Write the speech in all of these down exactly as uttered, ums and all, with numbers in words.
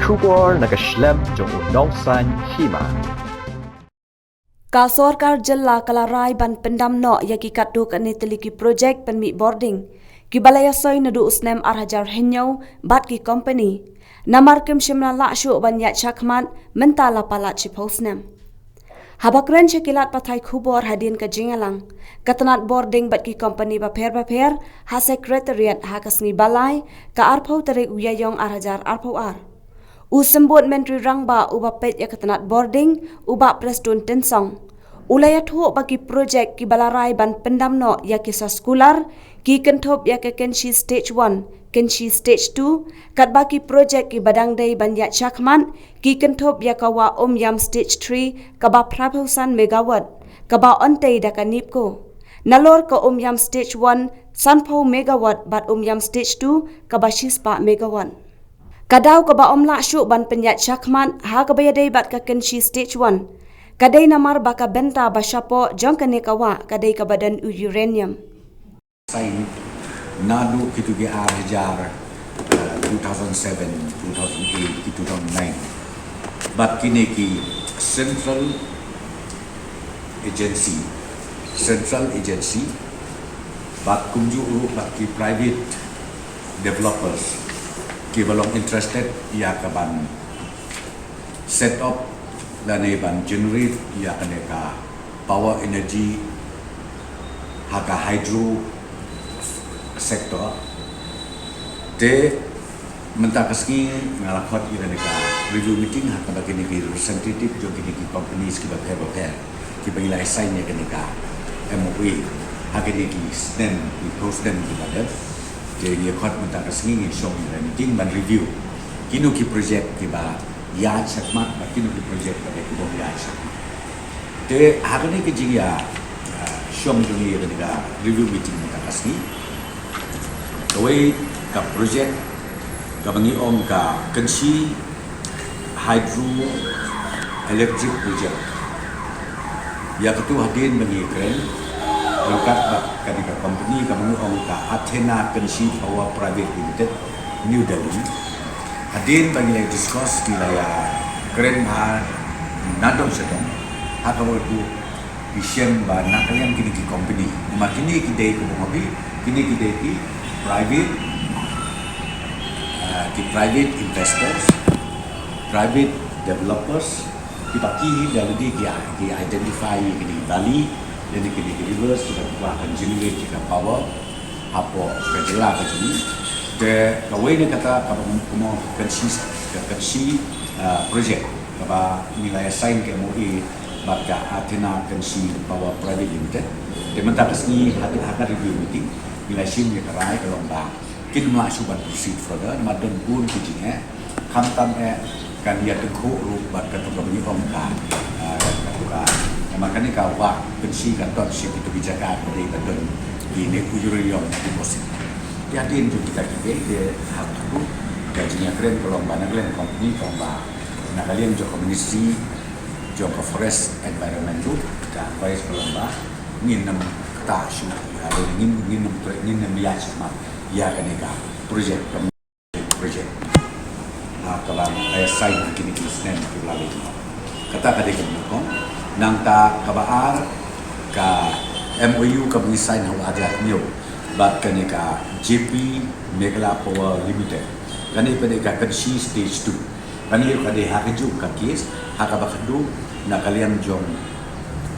Khubor na ka shlem jong u nongsan hima. Ka sorkar jylla ka la rai ban pyndam noh ïa ki katto katne tylli ki projek pynmih bording kiba la ïasoi naduh u snem ar hajar hynñiew bad ki kompani. Namar kim shym la lah shuh ban ïaid shakhmat mynta la palat shiphew snem. Haba kren sha ki lad pathai khubor hadien ka jingïalang, ka tnat bording bad ki kompani bapher bapher ha Secretariat ha ka sngi Balai, ka arphew tarik u Ïaïong ar hajar arphew ar. U Symbud Myntri Rangbah uba peit ïa ka tnat bording, u Bah Prestone Tynsong, u la ïathuh ba ki projek kiba la rai ban pyndam noh ïa ki soskular ki kynthup ïa ka Kynshi Stage one, Kynshi Stage two, katba ki projek kiba dang dei ban ïaid shakhmat ki kynthup ïa ka Wah Umiam Stage three kaba phra phew san megawatt, kaba on tei da ka NEEPCO. Nalor ka Umiam Stage one sanphew megawatt bad Umiam Stage two kaba shispah megawatt. Ka daw kaba ym lah shuh ban pynïaid shakhmat ha kaba ïadei bad ka Kynshi Stage one ka dei namar ba ka bynta ba shapoh jong kane ka wah ka dei kaba don u uranium. Sign naduh kitu ki ar hajar, eh, two thousand seven, two thousand eight, ki two thousand nine. Bad kine ki central agency, central agency, bad kumjuh ruh bad ki private developers kiba long interested ïa ka ban set up lane ban generate ïa kane ka power energy ha ka hydro sector. Te mynta ka sngi nga la khot ïa kane ka review meeting ha kaba kine ki representative jong kine ki companies kiba pher bapher kiba ngi la sign ïa kane ka M O U ha kine ki snem, ki phew snem kiba dep. Te ngi khot mynta ka sngi ngi shong ïa ka meeting ban review kino ki project kiba ïaid shakhmat bad kino ki project ba dei kiba ym ïaid shakhmat. Te ha kane ka jingïa, ah, shong jong ngi ïa kane ka review meeting mynta ka sngi, kawei ka project kaba ngi ong ka Kynshi Hydro Electric Project. Ïa katu hadien ba ngi kren ryngkat bad kane ka company kaba ngi ong ka Athena Kynshi Power Private Limited, New Delhi. Hadien ba ngi la discuss, ngi la ïa kren ha nadong shadong ha kaba u ki shem ba na ka liang kine ki company, namar kine ki dei, kumba nga ong, kine ki dei ki private, ah, ki private investors, private developers, kiba ki da lade ki, ki identify ïa kine ki valley, ïa kine ki rivers, kiba ki kwah ban generate ïa ka power hapoh ka jylla ka jong ngi. Te kawei na kata kaba kum, kum ka Kynshi, ka Kynshi, ah, project kaba ngi la ïa sign ka M O U bad ka Athena Kynshi Power Private Limited. Te mynta ka sngi ha, ha ka review meeting ngi la shim ïa ka rai ka long ba kin ym lah shuh ban proceed further namar don bun ki jingeh, khamtam eh kan ïa tyngkhuh ruh bad katu kaba ngi ong ka, ah, katu ka, namar kane ka wah Kynshi ka don sha kitu ki jaka ba dei ba don kine u uranium deposit. Te hadien jong kita kiei kiei te ha katu ka jingïakren ka long ba na ka liang company ka ong ba na ka liang jong ka Ministry jong ka Forest Environment ruh ka advice ka long ba ngin ym ktah shuh ïa, ngin, ngin ym, ngin ym ïaid shakhmat ïa kane ka project, ka project. Ha kaba la ïa sign ha kine ki snem kiba la leit noh. Kata ka dei ka nyngkong. Nangta kaba ar, ka M O U kaba ngi sign ha u ar hajar hynñiew bad kane ka J P Meghalaya Power Limited. Kane pat dei ka Kynshi Stage two. Kane ruh ka dei ha kajuh ka case, ha kaba khatduh na ka liang jong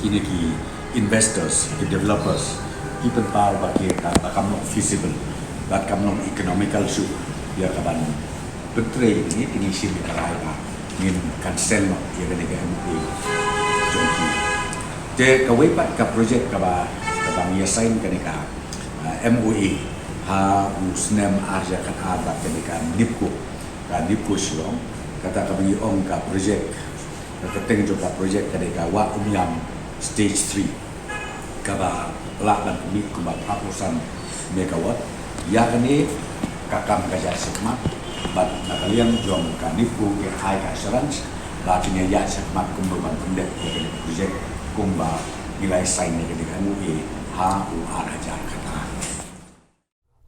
kine ki investors, ki developers, ki pynpaw ba ki, ka, ba kam long feasible, ba kam long economical shuh ïa ka ban pyntrei ïa kine, te ngi shim ïa ka rai ba ngin cancel noh ïa kane ka M O U jong ki. Te kawei pat ka project kaba, kaba ngi ïa sign kane ka, ah, M O U ha u snem ar hajar khatar bad kane ka NEEPCO, ka NEEPCO Shillong. Kata kaba ngi ong ka project, ka kyrteng jong ka project ka dei ka Wah Umiam Stage three, kaba lah ban pynmih kumba phra phew san megawatt. Ïa kane ka kam ka jia shakhmat bad na ka liang jong ka NEEPCO ki ai ka assurance ba kin ïa ïaid shakhmat kumno ban pyndep ïa kane ka project kumba ngi la ïa sign ïa kane ka M O U ha u ar hajar khatar.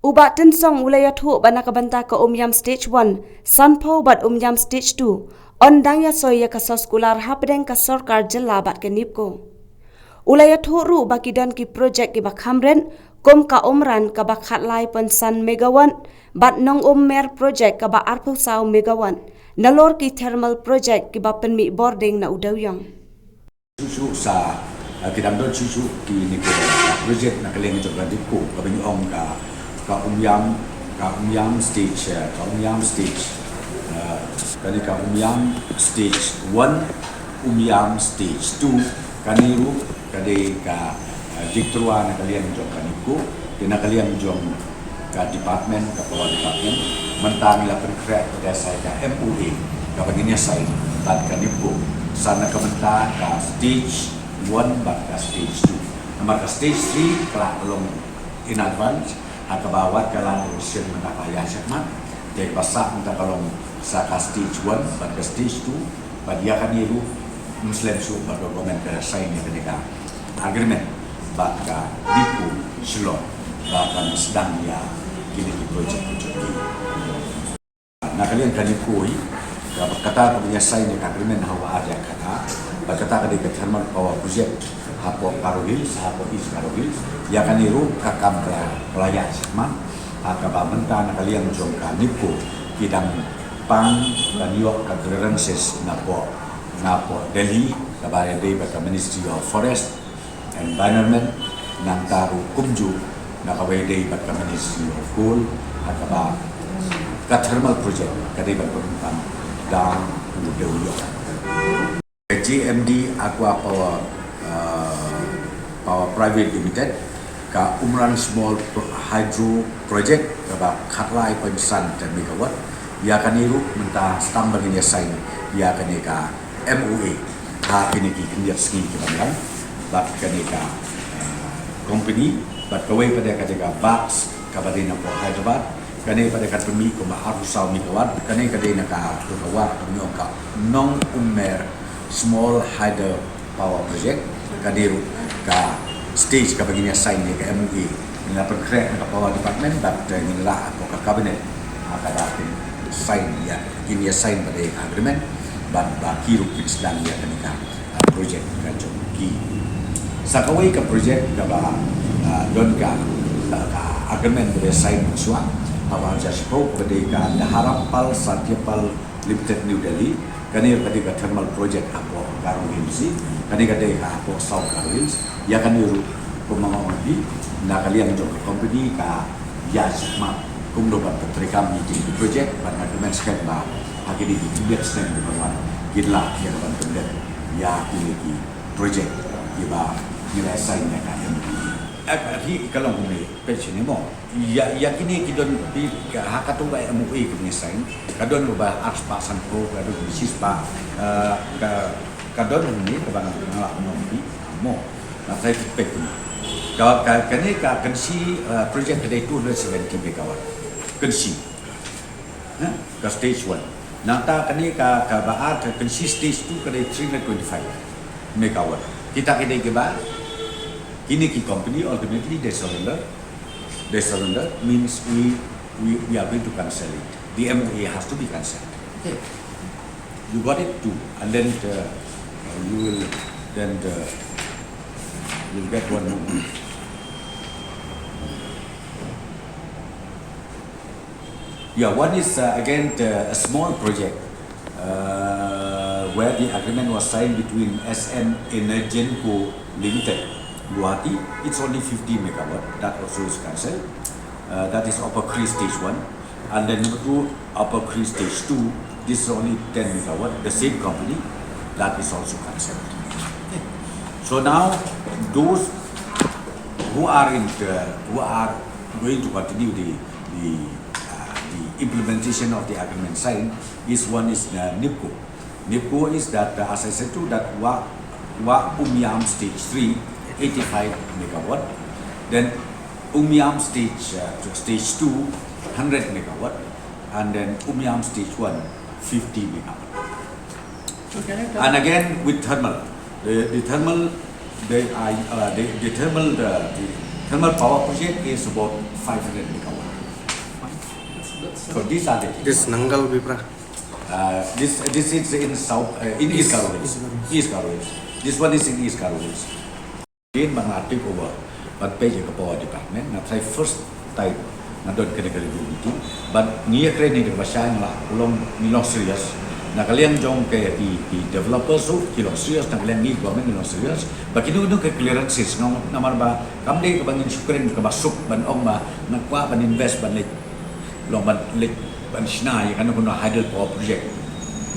U Bah Tynsong u la ïathuh ba na ka bynta ka Umiam Stage one, Sanphew bad Umiam Stage two, yn dang ïasoi ïa ka soskular hapdeng ka sorkar jylla bad ka NEEPCO. U la ïathuh ruh ba ki don ki projek kiba kham rit, kum ka Umran kaba khatlai point san megawatt, bad Nongummer projek kaba arphew saw megawatt, nalor ki thermal projek kiba pynmih bording na u dewïong. Shuh shuh sa, ah, ki dang don shuh shuh kine ki projek na ka liang jong ka NEEPCO, kaba ngi ong ka, ka Umiam, ka Umiam stage, eh, ka Umiam stage, eh, kane ka Umiam stage one, Umiam stage two, kane ruh ka dei ka, eh, jingtyrwa na ka liang jong ka NEEPCO, te na ka liang jong ka department, ka power department, mynta ngi la pynkhreh bad sa ka M O A, kaba ngin ïa sign bad ka NEEPCO. Sa na ka bynta ka stage one bad ka stage two. Namar ka stage three ka la long in advance, ha kaba wat ka la decision mynta ka ïa check man. Te kaba sah mynta ka long sa ka stage one bad ka stage two, bad ïa kane ruh ym slem shuh ba ka government ka sign ïa kane ka agreement bad ka NEEPCO Shillong ba kan sdang ïa kine ki projek ki jong ki. Na ka liang ka NEEPCO hi, kaba kata kaba ngi ïa sign ïa ka agreement ha u ar hajar khatar, bad kata ka dei ka thermal power project hapoh Garo Hills, hapoh East Garo Hills, ïa kane ruh ka kam ka la, ka la ïa check man, ha kaba mynta na ka liang jong ka NEEPCO ki dang pan ban ïoh ka clearances napoh, napoh Delhi, kaba ïadei bad ka Ministry of Forest, Environment, nangta ruh kumjuh na kaba ïadei bad ka Ministry of Coal, ha kaba ka thermal project ka dei ban pynpang da u dewïong. Ka J M D Aqua Power, uh, Power Private Limited, ka Umran Small Pro-, Hydro Project, kaba khatlai point san megawatt, ïa kane ruh mynta sdang ba ngin ïa sign ïa kane ka M O A ha kine ki khyndiat sngi kiban wan bad kane ka, eh, company, bad kawei pat ka dei ka Vax kaba dei napoh Hyderabad, kane pat ka pynmih kumba arphew saw megawatt, kane ka dei na ka, ka wad ka Nongummer Small Hydro Power Project, kane ruh ka stage kaba ngin ïa sign ïa ka M O A. Ngin ïa pynkhreh na ka Power Department bad, eh, ngin lah hapoh ka cabinet, ah, kaba kin sign ïa, ngin ïa sign bad ïa ka agreement bad ba ki ruh kin sdang ïa kane ka, ah, project ka jong ki. Sa kawei ka project kaba, ah, don ka, ka, ka agreement ba ïa sign mynshwa ha u ar hajar shiphew, kaba dei ka Dharampal Satyapal Limited, New Delhi. Kane ka dei ka thermal project hapoh Garo Hills, kane ka dei ka hapoh South Garo Hills. Ïa kane ruh kumba nga ong ïa phi, na ka liang jong ka company ka ïa check man kumno ban pyntreikam ïa kine ki project, bad nga kyrmen skhem ba ha kine ki khyndiat snem kiban wan kin lah ïa ka ban pyndep ïa kine ki project kiba ngi la sign ïa ka M O U. Eh, ka ri ka long kumne, peit shane mo. Ïa, ïa kine ki don, ki, ka, ha kato ka M O U kaba ngi sign, ka don kaba arspah sanphew, ka don kaba shispah, eh, ka, ka don kumne kaba nga, nga lah ban ong ïa phi, mo. Nga try to pick kumne. Ka, ka, kane ka Kynshi, eh, project ka dei two hundred seventy megawatt. Kynshi. Ha? Ka stage one. Nangta kane ka, kaba ar ka Kynshi stage two ka dei three hundred twenty-five megawatt. Kita ki dei kiba, kine ki company ultimately they surrender. They surrender means we, we, we are going to cancel it. The M O A has to be cancelled. Okay. You got it too. And then, uh, you will, then, uh, you'll get one more. Yeah, one is, uh, again, uh, a small project, uh, where the agreement was signed between S M Energenco Limited, Guwahati. It's only fifty megawatt. That also is cancelled. Uh, that is Upper Kri stage one. And then number two, Upper Kri stage two. This is only ten megawatt. The same company. That is also cancelled. Okay. So now, those who are in the, who are going to continue the, the, uh, the implementation of the agreement sign is one is, uh, NEEPCO. NEEPCO is that, uh, as I said to that Wa, Wa Umiam stage three, eighty-five megawatt. Then Umiam stage, uh, stage two, hundred megawatt. And then Umiam stage one, fifty megawatt. So can I tell And again with thermal. The, the thermal, the, uh, uh, the, the thermal, the, the thermal power project is about five hundred megawatt. So these are the things. This Nangal Bipra. Uh, this this is in south uh, in East Garo Hills. East Garo Hills. This one is in East Garo Hills. Again, ba nga take over, ban peit ïa ka power department, nga try first time nga don kane ka review meeting, ban ngi ïa kren ïa ka ba shai nga la long, ngi long serious. Na ka liang jong ka i, i developers ruh ki long serious, na ka liang ngi government ngi long serious. Ba kino kino ka clearances nga, namar ba kam dei ka ba ngin shu kren ka ba suk ban ong ba nga kwah ban invest ban leit long ban leit ban shna ïa kano kano hydel power project.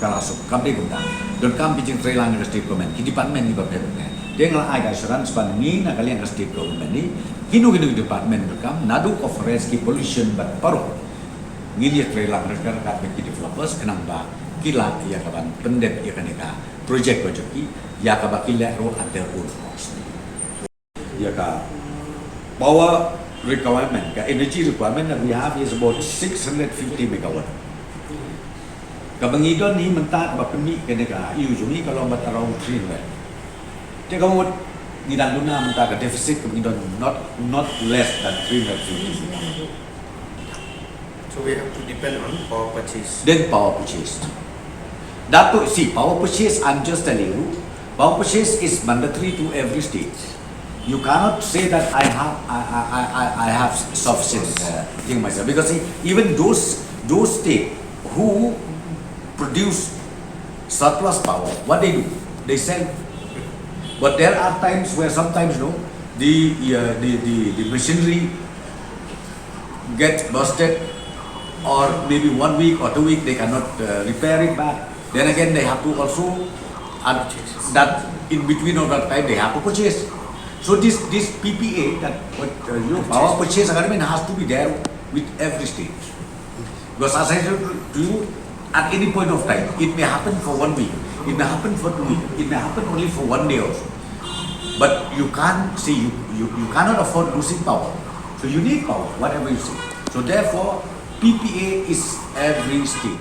Ka la suk, kam dei kumta. Donkam phi jingtreilang ïa ka state government, ki department kiba bun. Te nga la ai ka assurance ba ngi na ka liang ka state government, ngi kino kino ki department ba kam, naduh ka forest, ki pollution bad baroh, ngin ïa treilang ryngkat ryngkat bad ki developers khnang ba ki lah ïa ka ban pyndep ïa kane ka project ba jong ki, ïa kaba ki leh ruh at their own cost. Ïa ka power requirement, ka energy requirement that we have is about six hundred fifty megawatt. Ka ba ngi don hi mynta, ka ba pynmih kane ka ïew jong ngi, ka long bad around three hundred. Te ka mut ngi dang duna mynta, ka deficit ka ba ngi don not, not less than three hundred fifty megawatt. So we have to depend on power purchase. Then power purchase. That to, see, power purchase, I'm just telling you, power purchase is mandatory to every state. You cannot say that I have I, I, I, I have sufficient uh, thing myself, because see, even those those states who produce surplus power, what they do, they sell. But there are times where sometimes, no, the uh, the, the the machinery get busted, or maybe one week or two week they cannot uh, repair it back. Then again, they have to also, and that in between of that time, they have to purchase. So this this P P A, that what uh, you know, power purchase agreement has to be there with every state. Because as I said to you, at any point of time, it may happen for one week, it may happen for two weeks, it may happen only for one day also. But you can't say you, you, you cannot afford losing power. So you need power, whatever you say. So therefore, P P A is every state.